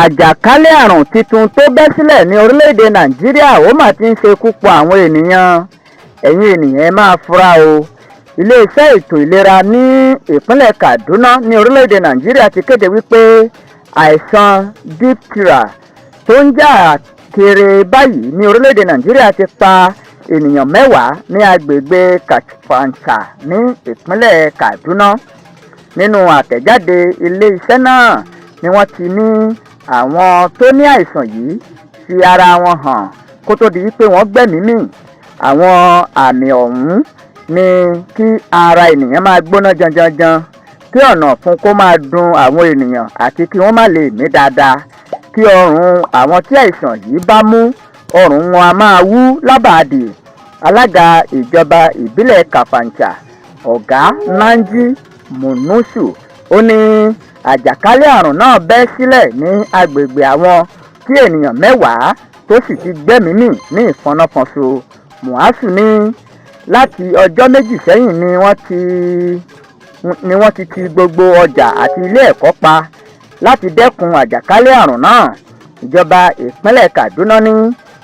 Àjàkálẹ̀ àrùn tuntun tó bẹ́ sílẹ̀ ní orílẹ̀-èdè Nàìjíríà, ó mà ti ń ṣekú pa àwọn ènìyàn. Ẹ̀yin ènìyàn, ẹ máa fura o. Iléeṣẹ́ ètò ìlera ní ìpínlẹ̀ Kaduna ní orílẹ̀-èdè Nàìjíríà ti kéde wípé àìsàn diphtheria tó ń jà kiri báyìí ní orílẹ̀-èdè Nàìjíríà ti pa ènìyàn 10 ní agbègbè Kafanchan ní ìpínlẹ̀ Kaduna. Nínú àtẹ̀jáde iléeṣẹ́ náà ni wọ́n ti ní àwọn tó ní àìsàn yìí fi ara wọn hàn kó tó di wípé wọ́n gbẹ́mìí mì. Àwọn àmì ọ̀hún ni kí ara ènìyàn máa gbóná janjanjan, kí ọ̀nà ọ̀fun kó máa dun àwọn ènìyàn, àti kí wọ́n má lè mí dáadáa, kí ọrùn àwọn tí àìsàn yìí bá mú, ọrùn wọn a máa wú lábàdì. Alága ìjọba ìbílẹ̀ Kafanchan, Ọ̀gá Nanji Munusu, ó ní àjàkálẹ̀ àrùn náà bẹ́ sílẹ̀ ní agbègbè àwọn, tí ènìyàn 10 tó sì ti gbẹ́mìí mì ní ìfọnáfọnṣu. Muazu ní láti ọjọ́ 2 sẹ́yìn ni wọ́n ti ti gbogbo ọjà àti ilé ẹ̀kọ́ pa láti dẹ́kun àjàkálẹ̀ àrùn náà. Ìjọba ìpínlẹ̀ Kaduna ní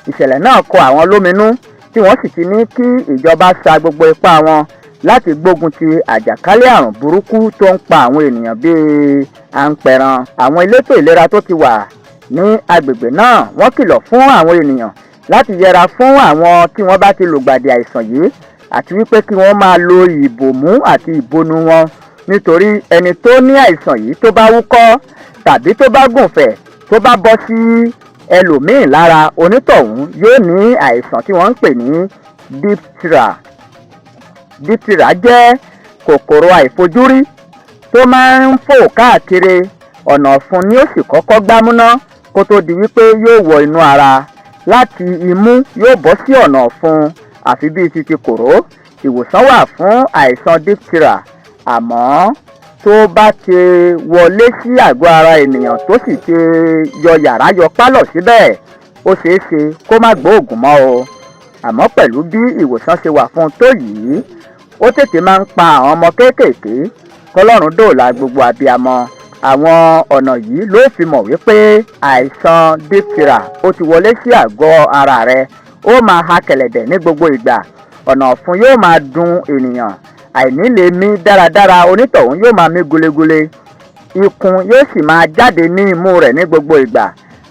ìṣẹ̀lẹ̀ náà kọ àwọn lóminú, tí wọ́n sì ti ní kí ìjọba sa gbogbo ipá wọn láti gbógun ti àjàkálẹ̀ àrùn burúkú tó ń pa àwọn ènìyàn bíi àǹpẹ̀ràn. Àwọn elétò ìlera tó ti wà ní agbègbè náà, wọ́n kìlọ̀ fún àwọn ènìyàn láti yẹra fún àwọn tí wọ́n bá ti lùgbàdì àìsàn yìí, àti wípé kí wọ́n máa lo ìbòmú àti ìbonu wọn, nítorí ẹni tó ní àìsàn yìí tó bá wúkọ́ tàbí tó bá gùnfẹ̀, tó bá bọ́ sí ẹlòmíín lára, onítọ̀hún yóò ní àìsàn tí wọ́n ń pè ní diphtheria. Diphtheria jẹ́ kòkòrò àìfojúrí tó máa ń fò káàkiri. Ọ̀nà ọ̀fun ni ó sì kọ́kọ́ gbámú ná kó tó di wípé yóò wọ inú ara. Láti imú yóò bọ́ sí ọ̀nà ọ̀fun, àfi bíi ti kòró. Ìwòsàn wà fún àìsàn diphtheria, àmọ́ tó bá ti wọlé sí àgọ́ ara ènìyàn, tó sì ti yọ yàrá yọ pálọ̀ síbẹ̀, ó ṣeé ṣe kó má gbóògùn mọ́ o. Àmọ́ pẹ̀lú bí ìwòsàn ṣe wà fún un tó yìí, ó tètè máa ń pa àwọn ọmọ kéékèèké. Kọlọ́run dóòlà gbogbo abiyamọ. Àwọn ọ̀nà yìí ló fi mọ̀ wípé àìsàn diphtheria ó ti wọlé sí àgọ́ ara rẹ. Ó máa ha kẹ̀lẹ̀bẹ̀ ní gbogbo ìgbà, ọ̀nà ọ̀fun yóò máa dun ènìyàn, àìní lè mí dáradára, onítọ̀hún yóò máa mí gulegule, ikun yóò sì máa jáde ní imú rẹ̀ ní gbogbo ìgbà,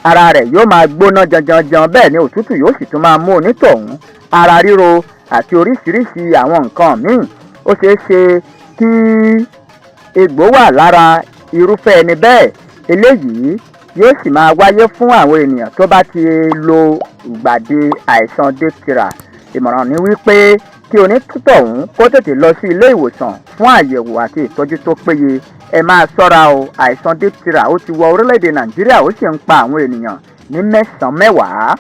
ara rẹ̀ yóò máa gbóná janjanjan, bẹ́ẹ̀ ni òtútù yóò sì tún máa mú onítọ̀hún, ara ríro àti oríṣiríṣi àwọn nǹkan míì. Ó ṣeé ṣe kí egbò wà lára irúfẹ́ ẹni bẹ́ẹ̀. Eléyìí yóò sì máa wáyé fún àwọn ènìyàn tó bá ti lo ìgbàdì àìsàn diphtheria. Ìmọ̀ràn ni wípé kí onítọ̀hún kó tètè lọ sí ilé ìwòsàn fún àyẹ̀wò àti ìtọ́jú tó péye. Ẹ máa ṣọ́ra o. Àìsàn diphtheria, ó ti wọ orílẹ̀-èdè Nàìjíríà, ó sì ń pa àwọn ènìyàn ní mẹ́sàn-án mẹ́wàá.